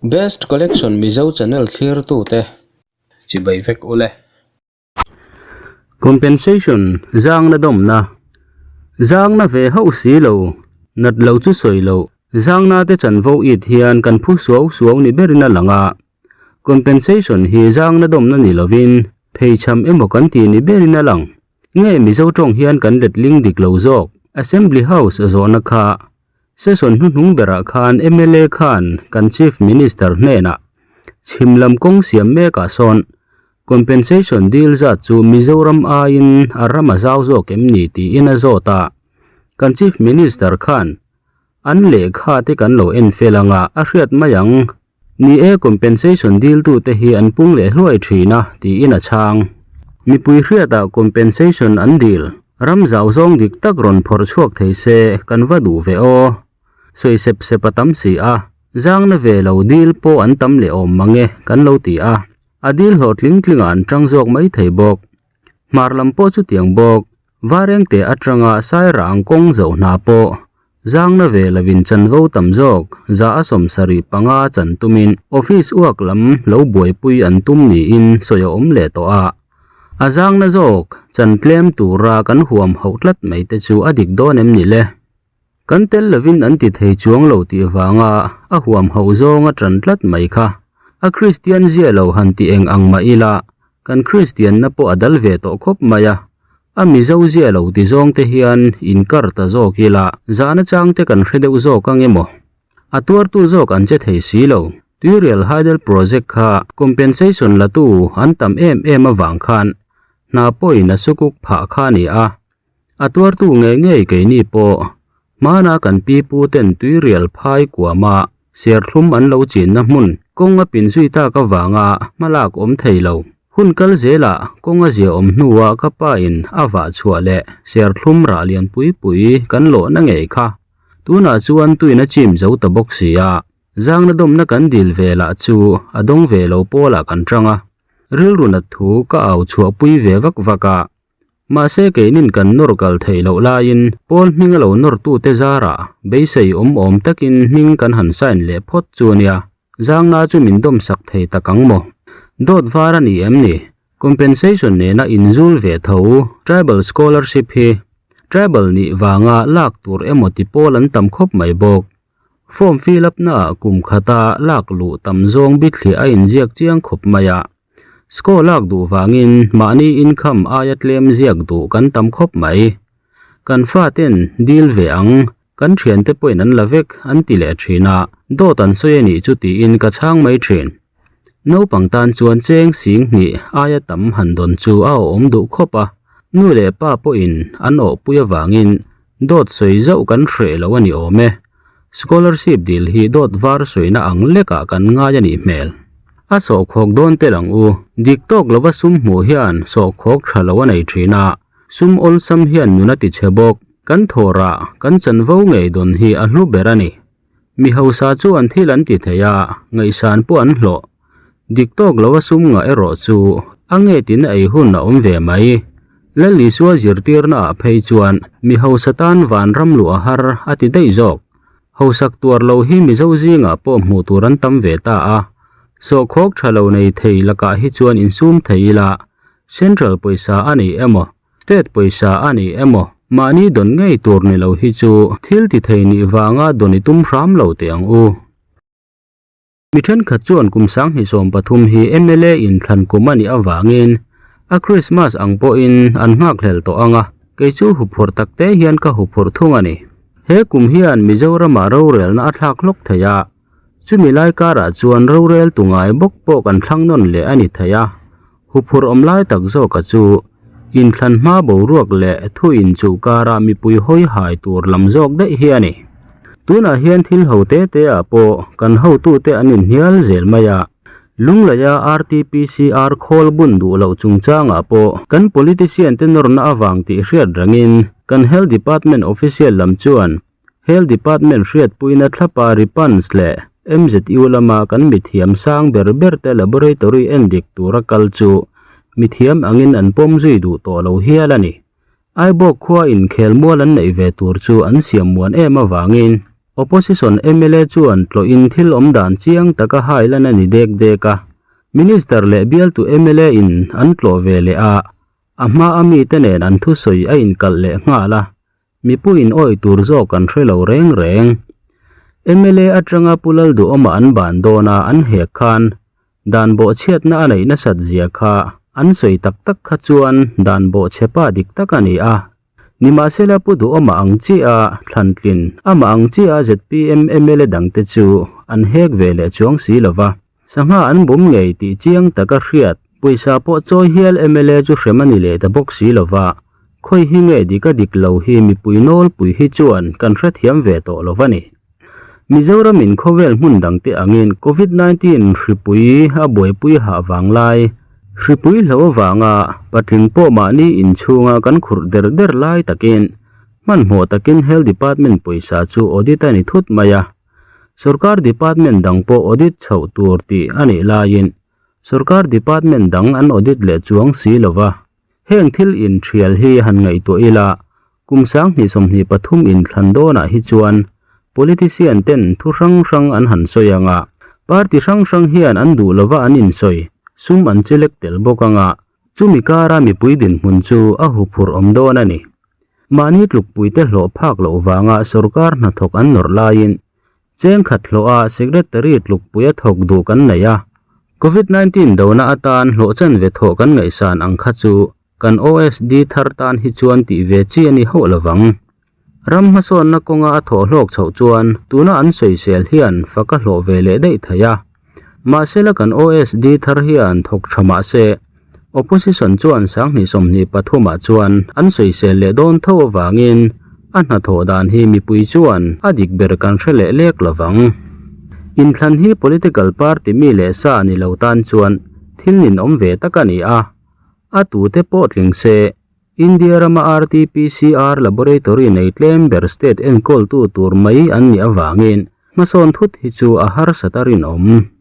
Best Collection Mizo channel thlirtute chibai vek ule. Compensation, Zangna dawmna, Zangna ve hauh si lo, nat lo chu sawi lo, zangna te chanvo it hian kan phu suau suau ni berin a lang a. Compensation hi zangna dawmna ni lovin pheichham emaw kan ti ni berin a lang. Nge Mizo tawng hian kan letling dik lo zawk? Assembly House zawhna kha Session hnuhnung berah khan mla khan kan Chief Minister hnenah chhim lam kawng siam mekah sawn compensation deal zat chu Mizoram aiin a ram a zau zawk em ni tiin a zawt a. Kan Chief Minister khan an lehkha te kan lo en fel anga a hriat mai ang. Ni e, compensation diltute hi an pung leh hluai thin a, tiin a chhang. Mipui hriatah compensation an dil, ram zau zawng dik tak rawn phawrh chhuak thei se kan va duh ve aw. Sawi sep sep a tam si a, zangna ve lo dil pawh an tam leh awm mang e kan lo ti a, a dil hlawhtling tlingah an tang zawk mai thei bawk. Hmar lam pawh chutiang bawk, Varengte atanga Sairang kawng zoh hna pawh Zangna ve lovin chanvo tam zawk za a 75 chan tumin office uak lam lo buaipui an tum niin sawi a awm leh tawh a. A zangna zawk chan tlem tura kan huam hauh tlat mai te chu a dik dawn em ni le? Kan tel lovin an ti thei chuang lo tih vanga a huam hauh zawng a tan tlat mai kha. A Kristian zia lo han ti eng ang mah ila kan Kristianna pawh a dal ve tawh khawp mai a. A Mizo zia lo ti zawng te hian inkar ta zawk ila zahna chang te kan hre deuh zawk ang emaw? A tuartu zawk an che thei si lo. Tuirial Hydel Project kha compensation latu an tam em em avang khan hna pawhin a sukuk phah kha a ni a. A tuartu ngei ngei keini pawh hmana kan pi pu ten tuirial phai kuama serthlum an lo chinna hmun kawng a pin zui tak avanga hmalak awm thei lo. Hun kal zelah kawng a zia awm hnuah ka pa in a vah chhuah leh serthlum rah lian pui pui kan lawhna ngei kha. Tunah chuan tuin a chim zo ta bawk si a, zangna dawmna kan dil ve lah chu a dawng ve lo pawlah kan tang a, rilru nat thu ka au chhuahpui ve vak vak a. Mahse keinin kan nawr kal theih loh laiin Paul hming a lo nawrtute zarah beisei awm awm takin hming kan han sign leh phawt chu a nia. Zangna chu min dawmsak thei tak ang maw? Dawt var a ni em ni? Compensation nena inzul ve tho Tribal Scholarship hi Tribal nih vanga lak tur emaw ti pawl an tam khawp mai bawk. Form fill up naah kum khata lak luh tam zawng bithliah a inziak chiang khawp mai a. Score lak duh vangin mahni income aia tlem ziak duh kan tam khawp mai. Kan faten deal ve ang, kan thiante pawhin an la vek an ti leh thin a, dawt an sawi a nih chu tiin ka chhang mai thin. Naupang tan chuan cheng sing hnih aia tam han dawn chu a awhawm duh khawp a, nu leh pa pawhin an awhpui avangin dawt sawi zauh kan hreh lo a ni awm e. Scholarship dil hi dawt var suihna ang lekah kan ngai a nih hmel. A sawhkhawk dawn tel ang u. Dik tawk lova sum hmuh hian sawhkhawk tha lo a nei thin a, sum awlsam hian nun a ti chhe bawk. Kan thawrah kan chanvo ngei dawn hi a hlu ber a ni. Mi hausa chuan thil an ti thei a, ngaihsan pawh an hlawh. Dik tawk lova sum ngah erawh chu a ngetin a ei hun a awm ve mai. Lal Isua zirtirna ah phei chuan mi hausa tan vanram luh a har a ti daih zawk. Hausak tuar lo hi Mizo zingah pawh hmuh tur an tam ve ta a. Sawhkhawk tha lo nei thei lakah hi chuan insum thei ila, Central pawisa a ni emaw, State pawisa a ni emaw, mahni dawn ngei tur ni lo hi chu thil ti thei nih vanga dawn i tum hram lo teh ang u. Mi thenkhat chuan kum 2013 hi mla inthlan kum a nih avangin a Krismas ang pawhin an nghakhlel tawh ang a, kei chu huphurh takte hian ka huphurh thung a ni. He kum hian Mizoramah rorelna a thlak hlawk thei a, chumi lai karah chuan rorel tu ngai bawk pawh kan thlang nawn leh a ni thei a, huphurh awm lai tak zawka chu inthlan hma boruak leh thu inchuh karah mipui hawi hai tur lam zawk daih hi a ni. Tunah hian thil ho te te ah pawh kan hotute an inhnial zel mai a, Lungleia RTPCR khawl bun duh loh chungchangah pawh kan politician te nawrna avang tih hriat rengin kan Health Department official lam chuan Health Department hriatpuina thlapa Ripans leh MZU lama kan mithiam sang ber ber te laboratory endik tura kal chu mithiam angin an pawm zui duh tawh lo hial a ni. Aibawk khua inkhel mual an neih ve tur chu an siam muan em avangin. Opposition mla chuan tlawhin thil awm dan chiang taka hailan a ni dek dek a. Minister leh bialtu mla in an tlawh ve leh a, a hma a mite nen an thusawi a inkalh leh nghal a, mipuiin awih tur zawk an hre lo reng reng. Mla atanga Pu Lalduhawma an ban dawn a an hek khan Dan bawhchhiatna a neih nasat zia kha an sawi tak tak kha chuan dan bawhchhepa dik tak a ni a. Nimahsela Pu Duhawma ang chiah a thlantlin amah ang chiah a zpm mla dangte chu an hek ve leh chuang si lo va. Sangha an bum ngei tih chiang taka hriat pawisa pawh chawi hial mla chu hrem a ni leh ta bawk si lo va. Khawi hi nge dik a dik lo hi mipui nawlpui hi chuan kan hrethiam ve tawh lo va ni. Mizoram in khawvel hmun dangte angin Covid 19 hripui a buaipui hah vang lai, hripui hlo avanga patling pawh mahni inchhunga kan khurh der der lai takin hmanhmawh takin Health Department pawisa chu audit a ni thut mai a. Sorkar department dang pawh audit chhoh tur tih a nih laiin sorkar department dang an audit leh chuang si lova. Heng thil inthial hi han ngaihtuah ila, kum 2023 inthlan dawnah hi chuan politician ten thu hrang hrang an han sawi ang a, party hrang hrang hian an duh lova an insawi, sum an chelek tel bawk ang a, chumi kara mipui dinhmun chu a huphurh awm dawn a ni. Mahni tlukpuite hlawh phak loh vanga sorkar hnathawk an nawrh laiin Cheng khat hlawha Secretary tlukpuia thawk duh kan nei a, Covid 19 dona atan hlawh chanve thawh kan ngaihsan ang kha chu kan OSD thar tan hi chuan tih ve chi a ni hauh lovang. Ram hmasawnna kawnga a thawh hlawk chhoh chuan tuna an sawisel hian fak a hlawh ve leh daih thei a. Mahsela kan OSD thar hian thawk tha mahse Opposition chuan 2023 ah chuan an sawisel leh dawn tho avangin a hnathawh dan hi mipui chuan a dik ber kan hre leh lek lovang. Inthlan hi political party mi leh sa ni lo tan chuan thil ninawm ve tak a ni a, a tute pawh tling se India rama RT-PCR laboratory nei tlem ber state enkawltu tur mai an nih avangin hmasawn thut hi chu a harsat a rinawm.